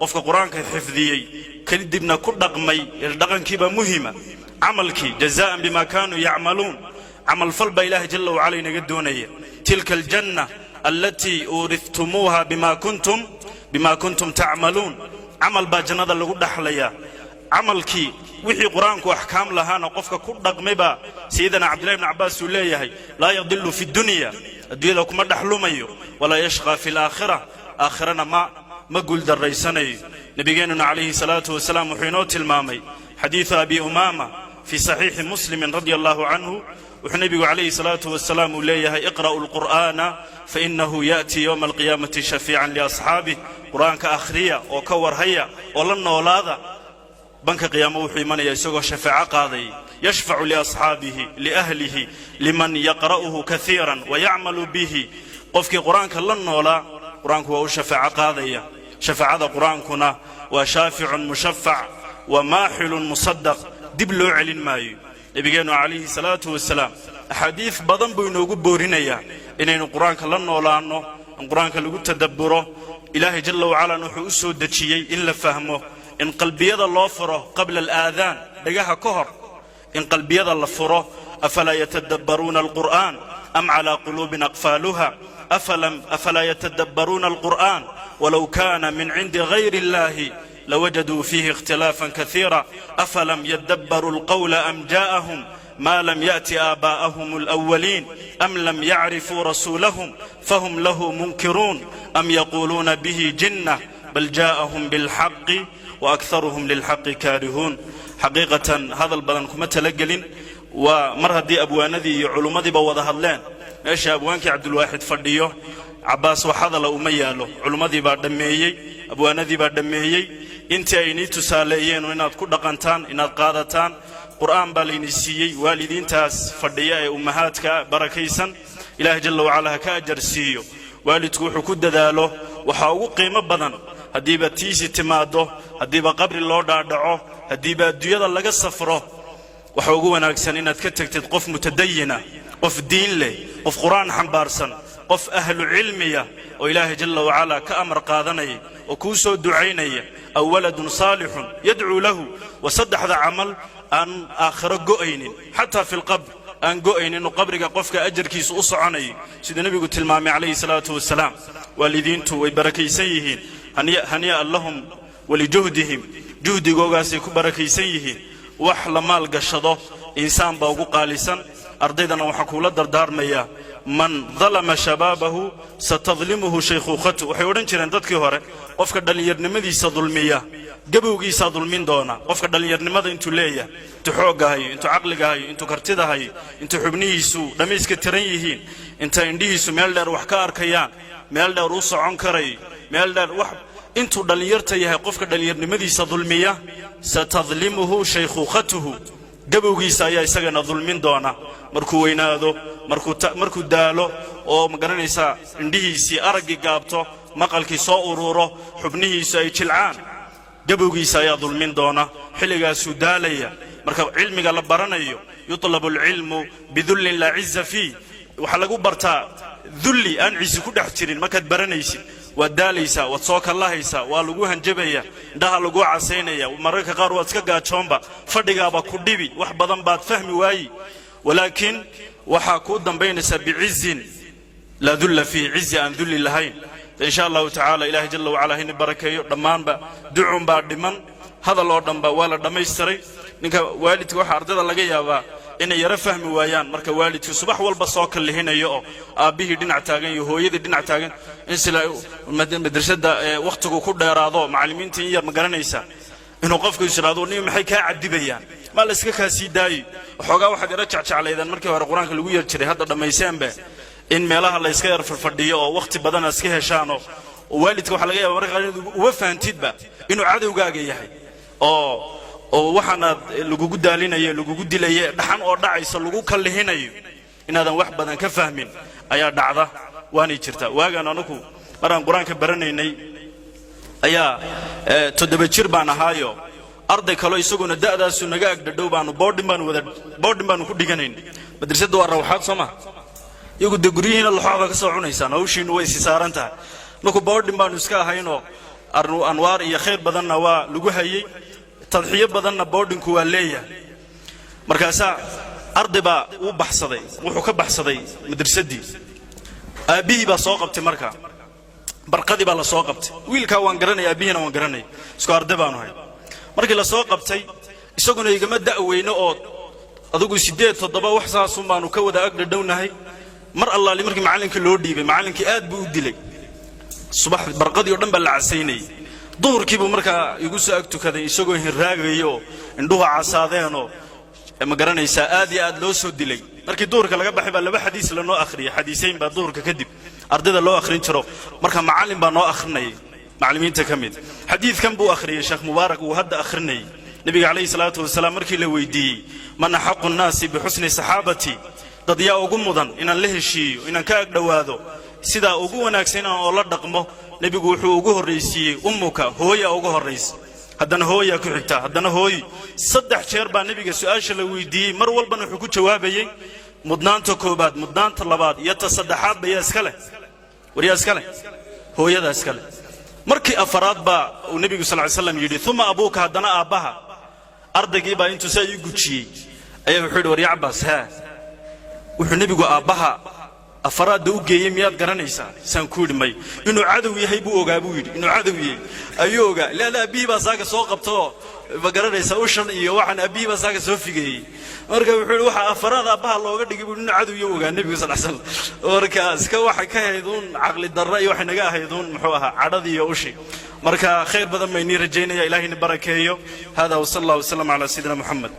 Qofka Qur-aanka xifdiyey, kadibna ku dhaqmay, dhaqankiibaa muhima, camalkii, جزاء بما كانوا يعملون, camalfal baa Ilaahay jalla wacala inaga doonaya. تلك الجنة التي أورثتموها بما كنتم تعملون. Camal baa jannada lagu dhaxlayaa. Camalkii, wixii Qur-aanku axkaam lahaana qofka ku dhaqmay baa Sayidina Cabdillahi bn Cabbaas uu leeyahay: لا يضل في الدنيا, adduunyada kuma dhexlumayo, ولا يشقى في الآخرة, aakhirana ma guuldarraysanayo. Nebigeennuna calayhi salaatu wasalaam wuxuu inoo tilmaamay xadiidu Abi Umaama في صحيح مسلم رضي الله عنه. Wuxuu nebigu calayhi salaatu wasalaam uu leeyahay: اقرءوا القرآن فإنه يأتي يوم القيامة شفيعا لأصحابه. Qur-aanka akhriya oo ka warhaya oo la noolaada. Banka qiyaamo wuxuu imanaya isagoo shafaaco qaaday, يشفع لأصحابه، لأهله، لمن يقرؤه كثيرا ويعمل به. Qofkii Qur-aanka la noolaa, Qur-aanku waa u shafaaco qaadaya. Shafaacada Qur-aankuna waa شافع مشفع وماحل مصدق, dib loo celin maayo. Nebigeennu calayhi salaatu wasalaam axaadiis badan buu inoogu boorinayaa inaynu Qur-aanka la noolaanno, in Qur-aanka lagu tadabburo. Ilaahay jalla wacalana wuxuu u soo dejiyey in la fahmo, in qalbiyada loo furo قبل الآذان, dhagaha ka hor in qalbiyada la furo. أفلا يتدبرون القرآن أم على قلوب أقفالها. أفلا يتدبرون القرآن ولو كان من عند غير الله لوجدوا فيه اختلافا كثيرا. أفلم يدبروا القول أم جاءهم ما لم يأت آباءهم الأولين. أم لم يعرفوا رسولهم فهم له منكرون. أم يقولون به جنة بل جاءهم بالحق وأكثرهم للحق كارهون. Xaqiiqatan, hadal badan kuma talagelin. Waa mar haddii abwaanadii iyo culummadiiba wada hadleen, meesha abwaankii Cabdulwaaxid fadhiyo, Cabbaas wax hadala uma yaalo. Culummadii baa dhammeeyey, abwaanadii baa dhammeeyey. Intii ay inii tusaaleeyeen inaad ku dhaqantaan, inaad qaadataan. Qur'aan baa layni siiyey. Waalidiintaas fadhiya ee ummahaadka barakaysan, Ilaahay jalla wacala ha ka ajar siiyo. Waalidku wuxuu ku dadaalo waxaa ugu qiimo badan, haddiiba tiisi timaaddo, haddiiba qabri loo dhaadhaco, haddiiba adduunyada laga safro, waxa ugu wanaagsan inaad ka tegtid qof mutadayina, qof diin leh, qof Qur'aan xambaarsan, qof ahlu cilmiya oo Ilaahay jalla wacalaa ka amar qaadanaya oo kuu soo ducaynaya, أو ولد صالح يدعو له. Wa saddexda camal aan aakhiro go'aynin, xataa في القبر aan go'aynin, inuu qabriga qofka ajarkiisu u soconayo, siduu nebigu tilmaamay calayhi salaatu wasalaam. Waalidiintu way barakaysan yihiin. هنيئا لهم ولجهدهم. Juhdigoogaasay ku barakaysan yihiin. Wax la maal gashado insaan baa ugu qaalisan. Ardaydana waxaan kuula dardaarmayaa: من ظلم شبابه ستظلمه شيخوخته. Waxay odhan jireen dadkii hore: qofka dhallinyarnimadiisa dulmiya, gabowgiisaa dulmin doona. Qofka dhallinyarnimada intuu leeyahay, intuu xoogga hayo, intuu caqliga hayo, intuu kartida hayo, intuu xubnihiisu dhammayska tiran yihiin, inta indhihiisu meel dheer wax ka arkayaan, meel dheer u socon karayo, meel dheer wax, intuu dhallinyarta yahay, qofka dhallinyarnimadiisa dulmiya, ستظلمه شيخوخته, gabowgiisa ayaa isagana dulmin doona. Markuu weynaado, markuu daalo oo, ma garanaysaa, indhihiisii araggii gaabto, maqalkii soo uruuro, xubnihiisu ay jilcaan, gabowgiisa ayaa dulmin doona. Xilligaasuu daalaya. Marka cilmiga la baranayo, يطلب العلم بذل لا عز فيه. Waxaa lagu bartaa dulli aan ciisi ku dhex jirin. Markaad baranaysid, waad daalaysaa, waad soo kallahaysaa, waa lagu hanjabaya, indhaha laguu casaynaya, mararka qaar waad iska gaajoonba, fadhigaaba ku dhibi, wax badan baad fahmi waayi. Walaakiin waxaa kuu dambaynaysaa بعز لا ذل فيه, cizi aan dulli lahayn, in sha Allahu tacaala. Ilahay jalla wacala hayni barakeeyo dhammaanba. Ducun baa dhiman, hadal oo dhanba waa la dhammaystiray. Ninka waalidka, waxaa ardayda laga yaabaa inay yaro fahmi waayaan marka waalidku subax walba soo kallihinayo oo aabbihii dhinac taagan iyo hooyadii dhinac taagan, in sila madrasada wakhtigu ku dheeraado, macallimiinta in yar, ma garanaysaa, inuu qofku is idhaahdo: "Nin, maxay kaa cadibayaan? Maa la iska kaa sii daayi?" Waxoogaa waxaad yaro jecjeclaydaan markii hore Qur-aanka lagu yar jiray, hadda dhammayseenbe, in meelaha la iska yar fadhfadhiyo oo wakhti badan aad iska heshaanoo waalidka waxaa laga yaba marka qaar inaad uba fahantidba inuu cadowgaaga yahay oo waxaanaad lagugu daalinayo, lagugu dilaye, dhaxan oo dhacaysa lagu kallihinayo, inaadan wax badan ka fahmin ayaa dhacda, waanay jirtaa. Waagaan anugu maraan Qur-aanka baranaynay ayaa 7 jir baan ahaayo, arday kaleo isaguna da'daasu naga agdhadhow baanu boarding baanu wada boarding baanu ku dhiganayn. Madrasadda waa rawxaad, soo ma? Iyagu dee guryihiina laxooxda ka soo cunaysaan, hawshiinu way isi saaran tahay. Marku boarding baanu iska ahaynoo Anwaar iyo khayr badanna waa lagu hayey, tadxiyo badanna boardingku waa leeyahay. Markaasaa arday baa uu baxsaday, wuxuu ka baxsaday madrasadii. Aabbihii baa soo qabtay. Markaa barqadii baa la soo qabtay. Wiilkaa waan garanaya, aabbihiina waan garanaya, isku arday baanu hay. Markii la soo qabtay, isaguna igama da'weyno oo adigu 8, 7 wax saasun baanu ka wada agdhadhownahay. Mar allaali markii macallinkii loo dhiibay, macallinkii aad buu u dilay. Subax barqadii oo dhan baa la casaynayay. Duhurkii buu markaa igu soo ag tukaday isagoo hinraagaya oo indhuhu casaadeenoo, ma garanaysaa, aad iyo aad loo soo dilay. Markii duhurka laga baxay baa laba xadiis lanoo akhriyay. Xadiisayn baa duhurka kadib ardayda loo akhrin jiro. Marka macallin baa noo akhrinayay, macallimiinta ka mid. Xadiidkan buu akhriyey Sheekh Mubaarak uu hadda akhrinayay. Nebiga calayhi salaatu wasalaam markii la weydiiyey: "Man axaqu nnaasi bixusni saxaabati?" Dad yaa ugu mudan inaan la heshiiyo, inaan ka agdhowaado, sidaa ugu wanaagsan inaan oo la dhaqmo? Nebigu wuxuu ugu horraysiiyey: "Ummuka," hooyaa ugu horraysa, haddana hooyaa ku xigta, haddana hooy. Saddex jeer baa nebiga su'aasha la weydiiyey. Mar walbana wuxuu ku jawaabayey mudnaanta koobaad, mudnaanta labaad iyo ta saddexaad ba yaa iska leh? War yaa iska leh? Hooyadaa iska leh. Markii afaraad baa uu nebigu sal ly slam yidhi: "Uma abuuka," haddana aabbaha. Ardaygii baa intuu saa ii gujiyey ayaa wuxuu yidhi: "War ya Cabbaas, haa, wuxuu nebigu aabbaha afaraadda u geeyey miyaad garanaysaa?" Saan ku yidhi: "May." "Inuu cadow yahay buu ogaa," buu yidhi. "Inuu cadow yahay ayuu ogaa, leanna aabbihii baa saaka soo qabtoo, ma garanaysaa, ushan iyo waxaan aabbihii baa saaka soo figeeyey." Marka wuxuu yidhi waxa afaraad aabbaha looga dhigay, buu, inuu cadow yahu ogaa nebigu sal slam. Marka iska waxay ka ahayd uun caqli darra iyo waxay naga ahayd uun, muxuu ahaa, cadhadii iyo ushi. Marka khayr badan baynii rajaynaya, ilaahayna barakeeyo. Hada, wsala allah wasalam calaa sayidina Moxamed.